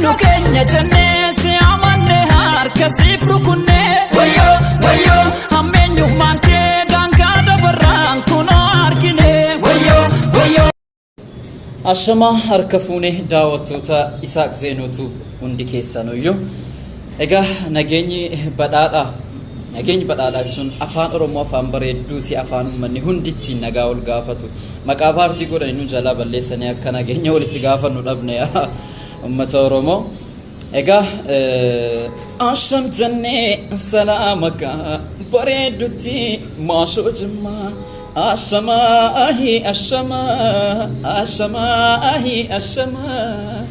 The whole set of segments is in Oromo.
Nu keenya jennee si amanne harka siif rukunne. Wayyoo wayyoo hammeenyummaan kee daangaa dabarraan kunoo argine. Wayyoo wayyoo. Ashamaa harka fuune daawwattoota Isaaq Zeenootu hundi keessanuyyuu. Egaa nageenyi badhaadha. Nageenyi badhaadhaa jechuun afaan Oromoo afaan bareedduu si afaan uummanni hundi ittiin nagaa wal gaafatu. Maqaa paartii godhanii nu jalaa balleessanii akka nageenya walitti gaafannu dhabne uummata Oromoo. Egaa asham jennee salaama kaa bareeddutti maashoo jimmaa ashamaa ahii ashamaa ashamaa ahii ashamaa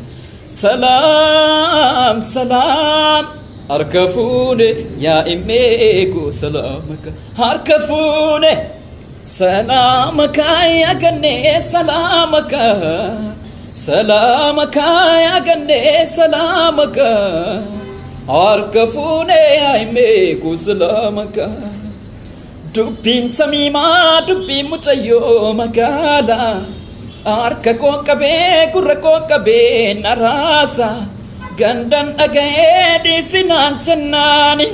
salaam salaam harka fuune yaa immee koo salaama kaa harka fuune salaama kaa yaa gannee salaama kaa salaama kaa yaa gannee salaama kaa harka fuune yaa immee koo salaama kaa dubbiin tamiimaa dubbiin mucayyoo magaalaa harka koo qabee gurra koo qabee na raasa gandan dhaga'ee dhiisinaan jennaani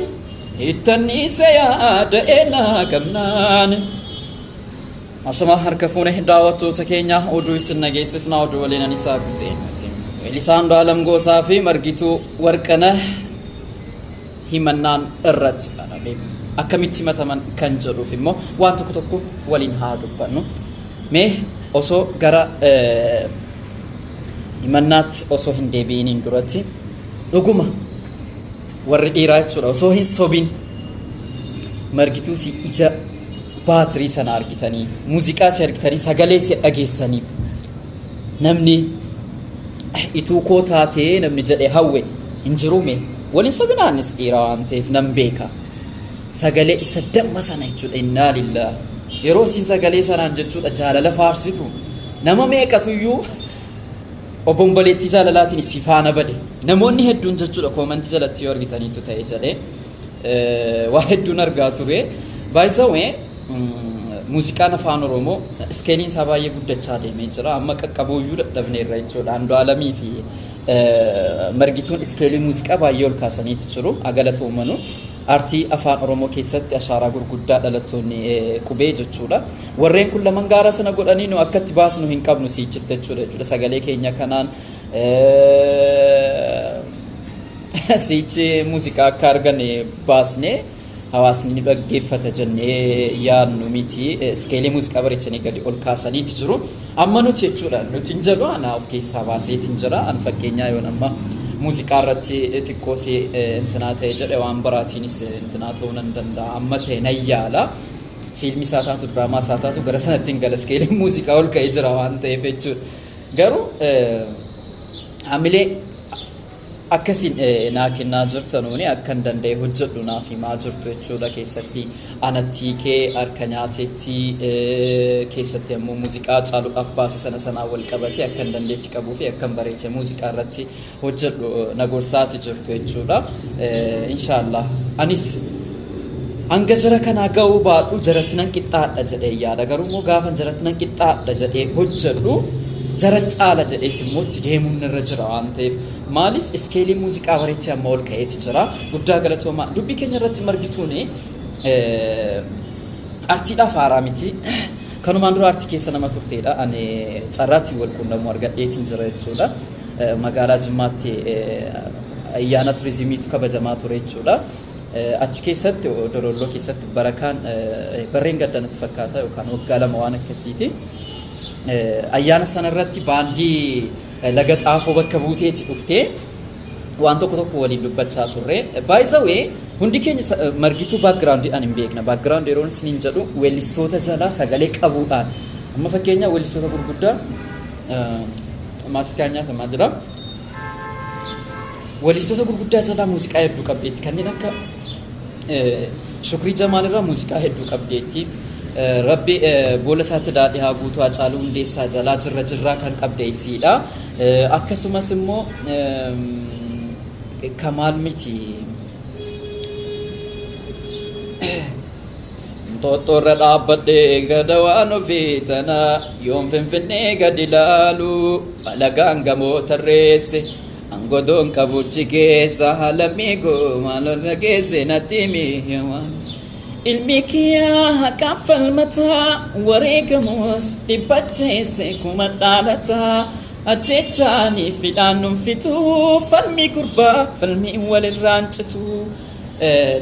ittanniise yaada'ee naa gamnaani. Asuma harka fuune daawwattoota keenya oduu isin nageessifnaa oduu waliin ani Isaaq Zeenuuti. Weellisaa Andu'aalam Goosaa fi Margituu Warqanah himannaan irratti baname. Akkamitti himataman kan jedhuuf immoo waan tokko tokko waliin haa dubbannu. Mee osoo gara himannaatti osoo hin deebi'iniin duratti dhuguma warri dhiiraa jechuudha osoo hin sobin Margituu si ija baatirii sana argitanii muuziqaa si argitanii sagalee si dhageessanii namni ituu koo taatee namni jedhee hawwe hin jirume waliin sobinaanis dhiira waan ta'eef nan beeka sagalee isa damma sana jechuudha innaa lillaa yeroo isiin sagalee sanaan jechuudha jaalala faarsitu nama meeqatuyyuu obomboleettii jaalalaatiin isii faana bade namoonni hedduun jechuudha koomantii jalatti yoo argitaniitu ta'e jedhee waa hedduun argaa ture. By the way, muuziqaan afaan Oromoo iskeeliin isaa baay'ee guddachaa deemee jira. Amma qaqqabuuyyuu dadhabneerra jechuudha. Andu'aalamii fi Margituun iskeelii muuziqaa baay'ee ol kaasaniitu jiru. Agalatoomanu. Aartii afaan Oromoo keessatti ashaaraa gurguddaa dhalattoonni qubee jechuudha. Warreen kun laman gaara sana godhanii nu akkatti baasnu hin qabnu siichitti jechuudha. Sagalee keenya kanaan siichi muuziqaa akka argane baasnee hawaasni ni dhaggeeffata jennee yaadnu miti. Iskeelii muuziqaa bareechanii gadi ol kaasaniiti jiru. Amma nuti jechuudha nuti hin jedhu ana of keessaa baaseetiin jira. An fakkeenyaa yoon amma muuziqaa irratti xiqqoo si intinaa ta'e jedhe waan biraatiinis intinaa ta'uu nan danda'a. Amma ta'e nan yaala. Fiilmii isaa taatu diraamaa isaa taatu gara sanatti hin gala. Iskeeliin muuziqaa ol ka'ee jira waan ta'eef jechuudha. Garuu hamilee akkasiin naa kennaa jirtanuuni akkan danda'e hojjedhu naaf himaa jirtu jechuudha. Keessatti anatti kee harka nyaatetti keessatti ammoo muuziqaa caaluudhaaf baase sana sanaan wal qabate akkan dandeetti qabuu fi akkan bareeche muuziqaa irratti hojjedhu na gorsaati jirtu jechuudha. Inshaallah anis hanga jara kanaa ga'uu baadhu jaratti nan qixxaadha jedhee yaada. Garuu immoo gaafan jaratti nan qixxaadha jedhee hojjedhu jaran caala jedhees immoo itti deemuun irra jira waan ta'eef maaliif iskeelii muuziqaa bareechee amma ol ka'eeti jira. Guddaa galatoomaa. Dubbii keenya irratti Margituun artiidhaaf haaraa miti. Kanumaan dura artii keessa nama turteedha. Ani carraatti wal quunnamuu argadheetiin jira jechuudha. Magaalaa Jimmaatti ayyaana turizimiitu kabajamaa ture jechuudha. Achi keessatti Dololloo keessatti barakaan barreen gaddaa natti fakkaata yookaan waggaa 2 waan akkasiiti. Ayyaana sanarratti baandii laga xaafoo bakka buuteeti dhuftee waan tokko tokko waliin dubbachaa turre. By the way, hundi keenya Margituu backgroundiidhaan hin beekna. Background yeroon isiniin jedhu weellistoota jalaa sagalee qabuudhaan. Amma fakkeenya weellistoota gurguddaa maasikaan nyaatamaa jira. Weellistoota gurguddaa jalaa muuziqaa hedduu qabdeetti. Kanneen akka Shukrii Jamaal irraa muuziqaa hedduu qabdeetti. Rabbi boola isaatti daadhii haa guutuu Hacaaluu Hundeessaa jalaa jirra jirraa kan qabde isiidha. Akkasumas immoo Kamaal miti. Inxooxxoo irra dhaabbadhee gada waan ofii tana yoon Finfinnee gadi laalu alagaan gamoo tarreesse. Angodoon qabuchi keessa lammii koo maaloo geesse natti himi. Ilmi kiyyaa haqaaf falmataa, wareegamus dhibbacheesse kuma dhaalataa, ajjeechaanii fidhaan nun fituu, falmii gurbaa falmii walirraan cituu.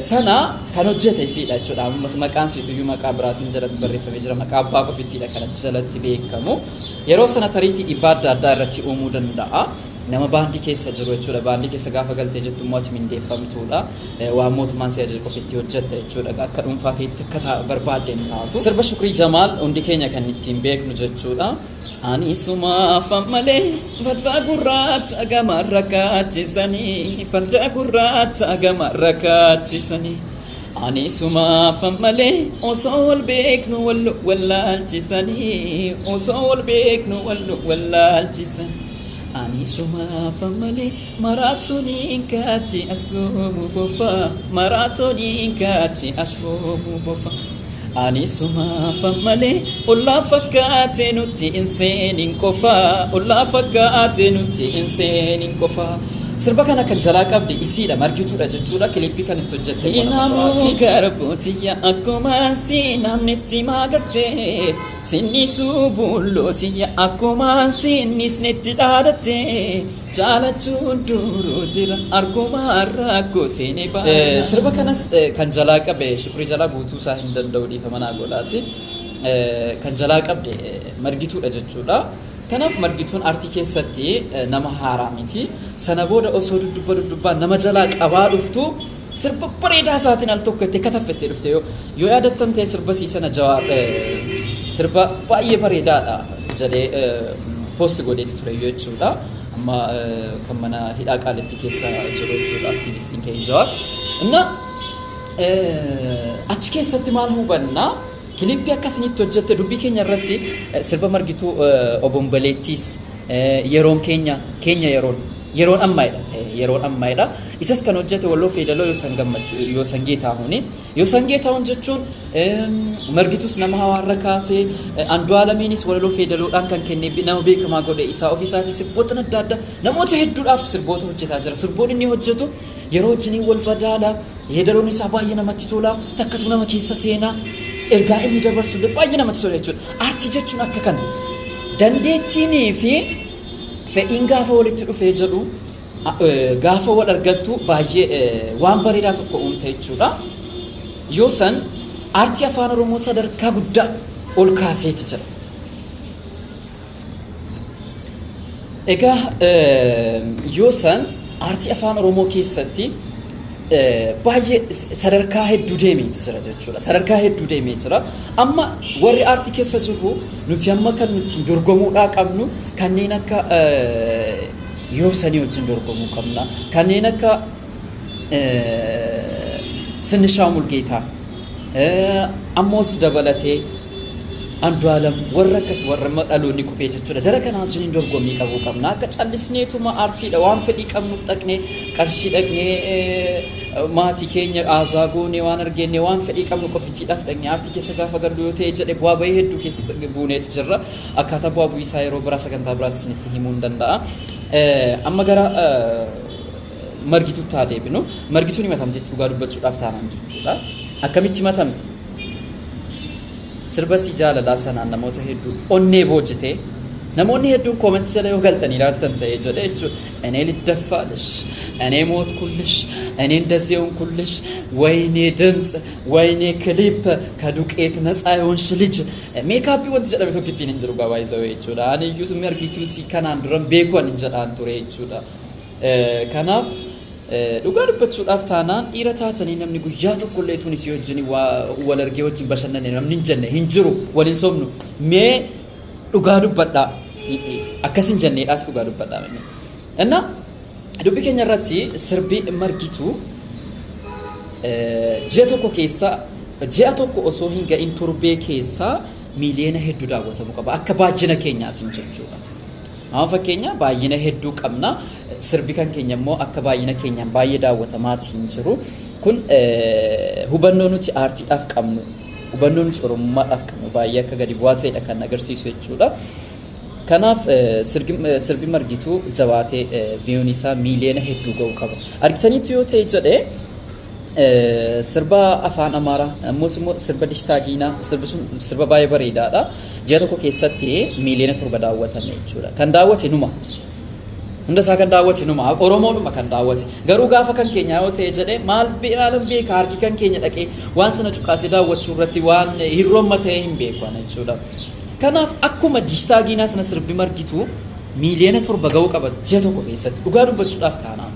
Sana kan hojjete isiidha jechuudha. Ammas maqaan isiituyyuu maqaa biraatiin jalatti barreeffamee jira. Maqaa abbaa qofittiidha kan achi jalatti beekamu. Yeroo sana tariitii dhiibbaa adda addaa irratti uumuu danda'a. Nama baandii keessa jiru jechuudha. Baandii keessa gaafa galtee jettu immoo ati mindeeffamtuudha. Waan mootummaan si ajaje qofa itti hojjetta jechuudha. Akka dhuunfaa keetti akka barbaadde hin taatu. Sirba Shukrii Jamaal hundi keenya kan ittiin beeknu jechuudha. Ani sumaaf malee farda gurraacha gamarra kaachisanii, farda gurraacha gamarra kaachisanii. Ani sumaaf malee osoo wal beeknu wal wallaalchisanii, osoo wal beeknu wal wallaalchisanii. Ani sumaaf malee maraatooniin kaachi as goomu bofa, maraatooniin kaachi as goomu bofa. Ani sumaaf malee ollaa fakkaate nutti hin seenin qofa, ollaa fakkaate nutti hin seenin qofa. Sirba kana kan jalaa qabde isiidha, Margituudha jechuudha. Kilippii kan itti hojjette Inaamu garbootiyya akkuma si namnitti maagarte, sinnisu bullootiyya akkuma sinnisnetti dhaadatte, jaalachuun duruu jira arguma rakkoo seenee baay'ee. Sirba kanas kan jalaa qabe Shukrii jalaa guutuu isaa hin danda'u, dhiifama naa godhaati. Kan jalaa qabde Margituudha jechuudha. Kanaaf Margituun aartii keessatti nama haaraa miti. Sana booda osoo dudubba dudubbaa nama jalaa qabaa dhuftu sirba bareedaa isaatiin al tokko itti kataffettee dhufte. Yoo yaadattan ta'e, sirba sii sana Jawaar sirba baay'ee bareedaadha jedhee post godheeti ture jechuudha. Amma kan mana hidhaa Qaalitti keessa jiru jechuudha, aktiivistiin keenya Jawaar. Inna achi keessatti maal hubannaa? Kilippii akkasinitti hojjette. Dubbii keenya irratti sirba Margituu Obomboleettiis, yeroon keenya keenya, yeroon ammaayidha, yeroon ammaayidha. Isas kan hojjete Walloo Feedaloo Yoosan Gammachuu, Yoosan Geetaahuuni. Yoosan Geetaahuun jechuun Margitus nama hawaarra kaasee, Andu'aalamiinis walaloo feedaloodhaan kan kennee nama beekamaa godhe. Isaa ofiisaatii sirboota adda addaa namoota hedduudhaaf sirboota hojjetaa jira. Sirboonni inni hojjetu yeroo wajjiniin wal fadaala. Yeedaloon isaa baay'ee namatti tola. Takkatu nama keessa seenaa. Ergaa inni dabarsu illee baay'ee namatti tola jechuudha. Aartii jechuun akka kana. Dandeettiinii fi fedhiin gaafa walitti dhufee jedhu, gaafa wal argattu, baay'ee waan bareedaa tokko uumta jechuudha. Yoo san aartii Afaan Oromoo sadarkaa guddaa ol kaaseeti jira. Egaa yoo san aartii Afaan Oromoo keessatti baay'ee sadarkaa hedduu deemeeti jira jechuudha. Sadarkaa hedduu deemee jira. Amma warri aartii keessa jirru nuti amma kan nuti dorgomuudhaa qabnu kanneen akka yoo sanii wajjin dorgomuu qabna. Kanneen akka Sinishaa Mulgeetaa ammoos dabalatee Andu'aalam, warra akkas, warra amma dhaloonni qubee jechuudha. Jara kana wajjin dorgommii qabuu qabna. Akka callisneetuma aartiidha waan fedhii qabnuuf dhaqnee, qarshii dhaqnee, maatii keenya aazaa goonee, waan argenne waan fedhii qabnu qofittiidhaaf dhaqnee aartii keessa gaafa gallu yoo ta'e jedhe, bu'aa bahii hedduu keessa buuneeti jirra. Akkaataa bu'aa bu'ii isaa yeroo biraa sagantaa biraatti isinitti himuu hin danda'a. Amma gara Margituutti haa deebinu. Margituun himatamteetti dhugaa dubbachuudhaaf taanaan jechuudha. Akkamitti himatamte? Sirba si jaalalaa sanaan namoota hedduu onnee boojite. Namoonni hedduun koomentii jala yoo galtanii ilaaltan ta'ee jedhe jechuudha. እኔ ልደፋልሽ፣ እኔ ሞትኩልሽ፣ እኔ እንደዚህ ሆንኩልሽ፣ ወይኔ ድምፅ፣ ወይኔ ክሊፕ፣ ከዱቄት ነፃ የሆንሽ ልጅ፣ meekaappii wanti jedhame tokko ittiin hin jiru gabaa isa jechuudha. Ani iyyuu Margituu si kanaan duran beeku ani jedhaan ture jechuudha. Kanaaf dhugaa dubbachuudhaaf taanaan, dhiira taatanii namni guyyaa tokko illee tun isii wajjin wal argee wajjin bashannane namni hin jenne hin jiru. Waliin sobnu, mee dhugaa dubbadhaa, akkas hin jenneedhaati, dhugaa dubbadhaa. Inna dubbii keenya irratti sirbi Margituu ji'a tokko keessa, ji'a tokko osoo hin ga'in torbee keessa miiliyoona hedduu daawwatamuu qaba akka baay'ina keenyaatiin jechuudha. Amma fakkeenya baay'ina hedduu qabna. Sirbi kan keenya immoo akka baay'ina keenyaan baay'ee daawwatamaatii hin jiru. Kun hubannoo nuti aartiidhaaf qabnu, hubannoo nuti Oromummaadhaaf qabnu baay'ee akka gadi bu'aa ta'edha kan agarsiisu jechuudha. Kanaaf sirbi Margituu jabaatee viewn isaa miiliyoona hedduu ga'uu qaba. Argitaniitu yoo ta'e jedhee, sirba afaan Amaaraa ammoo immoo sirba Dishtaagiinaa, sirbi sun sirba baay'ee bareedaadha. Ji'a tokko keessatti miiliyoona 7 daawwatame jechuudha. Kan daawwate numa. Hunda isaa kan daawwate numa. Oromoodhuma kan daawwate. Garuu gaafa kan keenyaa yoo ta'e jedhee, maal maalan beeka, harki kan keenya dhaqee waan sana cuqaasee daawwachuu irratti waan hirroomma ta'e hin beeku ana jechuudha. Kanaaf akkuma Dishtaagiinaa sana sirbi Margituu miiliyoona 7 ga'uu qaba ji'a tokko keessatti, dhugaa dubbachuudhaaf taanaan.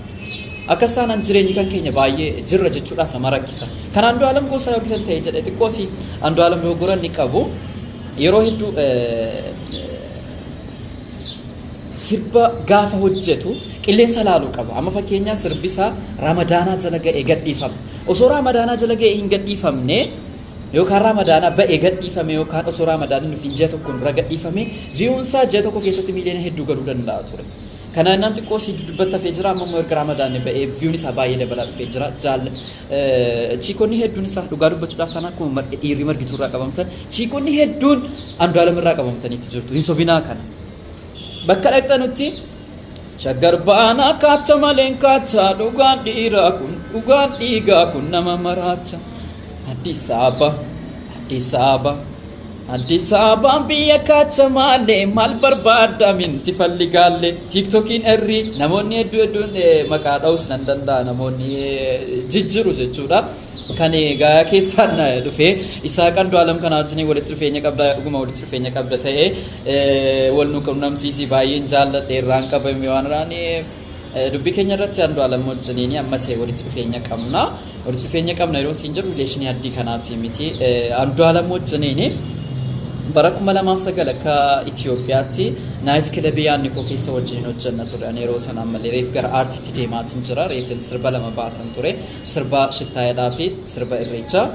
Akkas taanaan jireenyi kan keenya baay'ee jirra jechuudhaaf nama rakkisa. Kan Andu'aalam Gosaa yoo argitan ta'e jedhe, xiqqoosi Andu'aalam dogoggora inni qabu yeroo hedduu sirba gaafa hojjetu qilleensa laaluu qaba. Amma fakkeenyaa sirbi isaa Ramadaanaa jala ga'ee gadhiifama. Osoo Ramadaanaa jala ga'ee hin gadhiifamne yookaan Ramadaanaa ba'ee gadhiifame yookaan osoo Ramadaanni nuuf hin ji'a tokkoon dura gadhiifame, viewnsaa ji'a tokko keessatti miiliyoona hedduu galuu danda'a ture. Kana innaan xiqqoo si duddubbatti hafee jira. Amma immoo erga Ramadaanni ba'ee viewn isaa baay'ee dabalaa dhufee jira. Jaal chiikonni hedduun isaa, dhugaa dubbachuudhaaf kana akkuma dhiirri Margituu irraa qabamtan, chiikonni hedduun Andu'aalam irraa qabamtaniitti jirtu. Hin sobinaa kana. Bakka dhaqxanutti shaggar baanaa kaacha maleen kaacha, dhugaan dhiiraa kun, dhugaan dhiigaa kun nama maraacha. Addis Ababa, Addis Ababa, Addis Ababaan biyya kaacha maalee maal barbaadda minti falli gaalle. TikTokiin erri namoonni hedduu hedduun maqaa dha'us nan danda'a, namoonni jijjiru jechuudha. Kan gaayaa keessaan dhufee Isaaq Andu'aalam kana wajjin walitti dhufeenya qabda, dhuguma walitti dhufeenya qabda ta'ee wal nu qunnamsiisi, baay'een jaalladhe, irraan qabame waan raani. Dubbii keenya irratti Andu'aalam wajjiniin amma ta'e walitti dhufeenya qabna. Walitti dhufeenya qabna yeroo siin jedhu relation addii kanaati miti. Andu'aalam wajjiniin bara 2009 akka Itoophiyaatti night club yaadni koo keessa wajjiniin hojjenna ture. Ani yeroo sana ammallee reef gara aartiitti deemaatiin jira. Reefin sirba lama baasan ture. Sirba Shittaayedhaa fi sirba Irreechaa.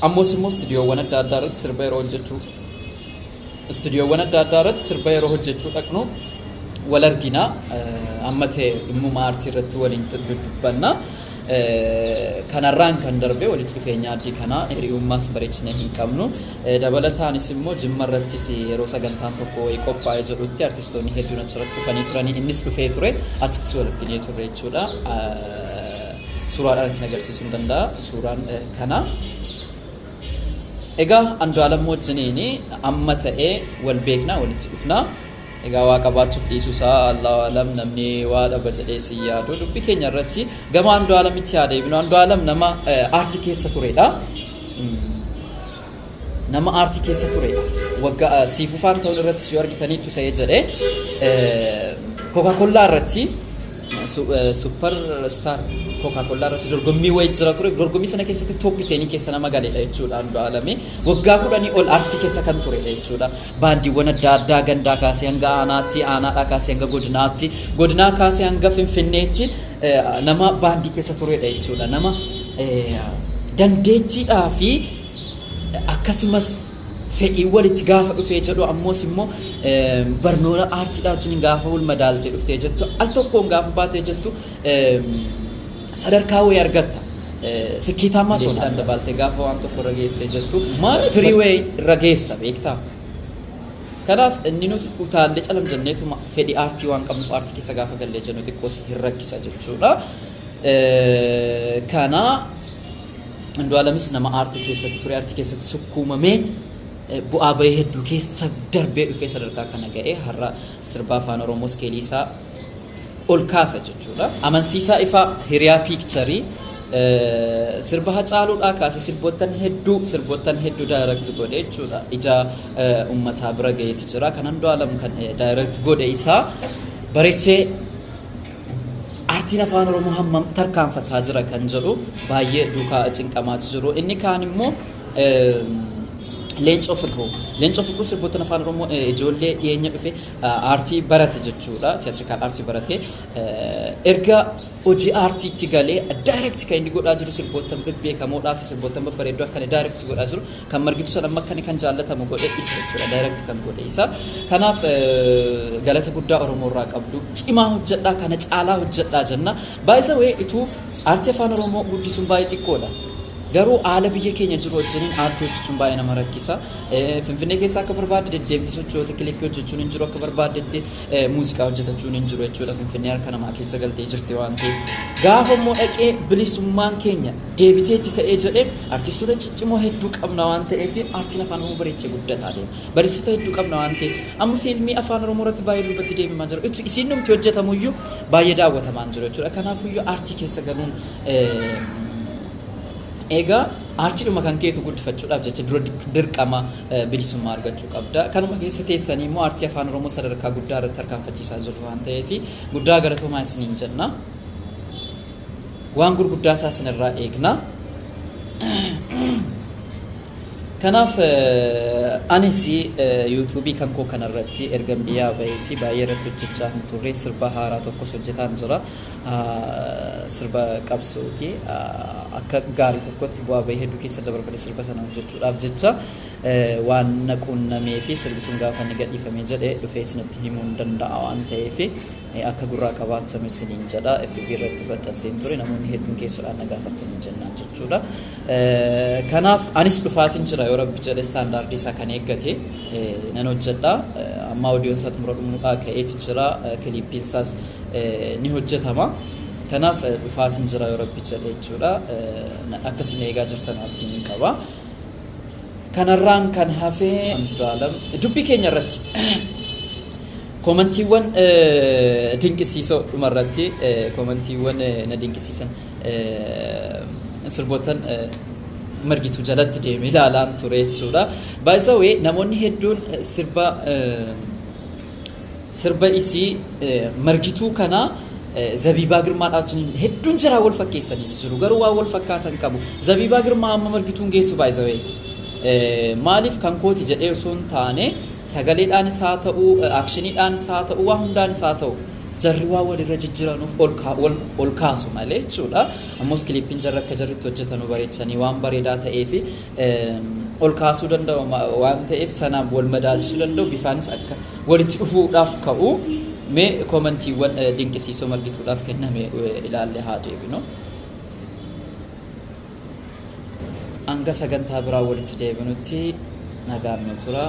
Ammoos immoo istuudiyoowwan adda addaa irratti sirba yeroo hojjechuu dhaqnu wal argina. Amma ta'e dhimmuma aartii irratti waliin dudubbanna. Kanarraan kan darbe walitti dhufeenya addii kanaa hiriyummaas bareechinee hin qabnu. Dabalataanis immoo Jimma irrattis yeroo sagantaan tokko wayii qophaa'ee jedhutti artistoonni hedduun achirratti dhufanii turanii, innis dhufee ture, achittis wal arginee turre jechuudha. Suuraadhaan isin agarsiisuu hin danda'a. Suuraan kana. Egaa Andu'aalam wajjiniin amma ta'ee wal beeknaa, walitti dhufnaa. Egaa waa qabaachuuf dhiisuu isaa Allahu alam, namni waa dhaba jedhee si yaadu. Dubbii keenya irratti gama Andu'aalamitti haa deebinu. Andu'aalam nama aartii keessa turedha. Nama aartii keessa turedha. Waggaa siifufaan ta'uun irratti yoo argitaniittu ta'ee jedhee, Coca-Cola irratti, Super Star Coca-Cola irratti dorgommii wayii jira ture. Dorgommii sana keessatti top 10 keessa nama galedha jechuudha Andu'aalami. Waggaa 10 ol aartii keessa kan turedha jechuudha. Baandiiwwan adda addaa gandaa kaasee hanga aanaatti, aanaadhaa kaasee hanga godinaatti, godinaa kaasee hanga Finfinneetti nama baandii keessa turedha jechuudha. Nama dandeettiidhaa fi akkasumas fedhii walitti gaafa dhufee jedhu, ammoos immoo barnoota aartiidhaa wajjin gaafa wal madaaltee dhuftee jettu, al tokkoon gaafa baatee jettu sadarkaa wayii argatta. Sikkeetaamaa ta'uudhaan dabaaltee gaafa waan tokko irra geessee jettu freeway irra geessa beektaa. Kanaaf inni nuti utaallee calam jenneetuma fedhii aartii waan qabnuuf aartii keessa gaafa gallee jennu xiqqoos hin rakkisa jechuudha. Kana Andu'aalamis nama aartii keessatti ture, aartii keessatti sukkuumamee, bu'aa bahii hedduu keessa darbee dhufee sadarkaa kana ga'ee har'a sirba afaan Oromoo scale isaa ol kaasa jechuudha. Amansiisaa Ifaa Hiriyaa Picture sirba Hacaaluudhaa kaasee sirboottan hedduu direct godhe jechuudha. Ija uummataa bira ga'eeti jira. Kan Andu'aalam kan direct godhe isaa bareechee aartiin afaan Oromoo hammam tarkaanfataa jira kan jedhu baay'ee duukaa cinqamaatu jiru. Inni kaan immoo Leencoo Fiqiruu. Leencoo Fiqiruu sirboottan afaan Oromoo ijoollee dhiyeenya dhufe aartii barate jechuudha. Theatrical aartii barate. Erga hojii aartiitti galee direct kan inni godhaa jiru sirboottan bebbeekamoodhaa fi sirboottan babbareeddoo akka inni direct godhaa jiru, kan Margitu sana amma akka inni kan jaallatamu godhe isa jechuudha. Direct kan godhe isa. Kanaaf galata guddaa Oromoo irraa qabdu. Cimaa hojjedhaa, kana caalaa hojjedhaa jenna. Baay'isa wayii ituu aartii afaan Oromoo guddisuun baay'ee xiqqoodha. Garuu haala biyya keenya jiru wajjiniin aartii hojjechuun baay'ee nama rakkisa. Finfinnee keessa akka barbaadde deddeemte sochoota kilippii hojjechuun hin jiru, akka barbaaddetti muuziqaa hojjetachuun hin jiru jechuudha. Finfinnee harka namaa keessa galtee jirti waan ta'eef. Gaafa immoo dhaqee bilisummaan keenya deebiteetti ta'ee jedhee, artistoota ciccimoo hedduu qabna waan ta'eef, aartiin Afaan Oromoo bareechee guddataa deema. Barsiisota hedduu qabna waan ta'eef, amma fiilmii Afaan Oromoo irratti baay'ee duubatti deemamaa jira. Utuu isiin numti hojjetamuyyuu baay'ee daawwatamaa hin jiru jechuudha. Kanaafuyyuu aartii keessa galuun, egaa aartiidhuma kan keetu guddifachuudhaaf jecha, dura dirqama bilisummaa argachuu qabda. Kanuma keessa teessanii immoo aartii Afaan Oromoo sadarkaa guddaa irratti tarkaanfachiisaa jiru waan ta'eef, guddaa galatoomaa isiniin jenna. Waan gurguddaa isaa isinirraa eegna. Kanaaf anis yuutuubii kan koo kanarratti ergan biyyaa baheeti baay'ee irratti hojjechaa hin turre. Sirba haaraa tokkos hojjetaan jira. Sirba qabsooti. Akka gaarii tokkotti bu'aa bahii hedduu keessa dabarfadhe sirba sana hojjechuudhaaf jecha. Waan na quunnamee fi sirbi sun gaafa inni gadhiifamee jedhe dhufee isinitti himuu hin danda'a waan ta'eef, akka gurraa qabaatanu isiniin jedha. FB irratti maxxanseen ture, namoonni hedduun keessoodhaan na gaafatanii jennaan jechuudha. Kanaaf anis dhufaatiin jira, yoo Rabbi jedhe istaandaardii isaa kan eeggate nan hojjedha. Amma audiyoon isaa xumura dhumuudhaa ka'eeti jira. Kiliippiin isaas ni hojjetama. Kanaaf dhufaatiin jira yoo Rabbi jedhe jechuudha. Akka isin eegaa jirtan abdiin qaba. Kanarraan kan hafe, Andu'aalam dubbii keenya irratti koomantiiwwan dinqisiisoo, dhumarratti koomantiiwwan na dinqisiisan sirboottan Margituu jalatti deeme ilaalaan ture jechuudha. By the way, namoonni hedduun sirba isii Margituu kana Zabiibaa Girmaadhaa wajjin hedduun jiraa wal fakkeessaniitu jiru. Garuu waan wal fakkaatan qabu. Zabiibaa Girmaa amma Margituun geessu, by the way. Maaliif kan kooti jedhee osoo hin taane, sagaleedhaanis haa ta'u, actioniidhaanis haa ta'u, waa hundaanis haa ta'u, jarri waa walirra jijjiranuuf ol kaasu malee jechuudha. Ammas kiliippiin jarri akka jarritti hojjetanu bareechanii waan bareedaa ta'eef ol kaasuu danda'u waan ta'eef, sanaan wal madaalchisuu danda'u, bifaanis akka walitti dhufuudhaaf ka'u. Mee koomantiiwwan dinqisiisoo Margituudhaaf kenname ilaalle haa deebinu. Hanga sagantaa biraa walitti deebinutti nagaan nu tura.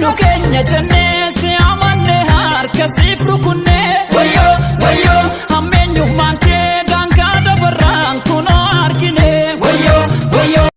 Nu keenya jennee si amanne, harka siif rukunne.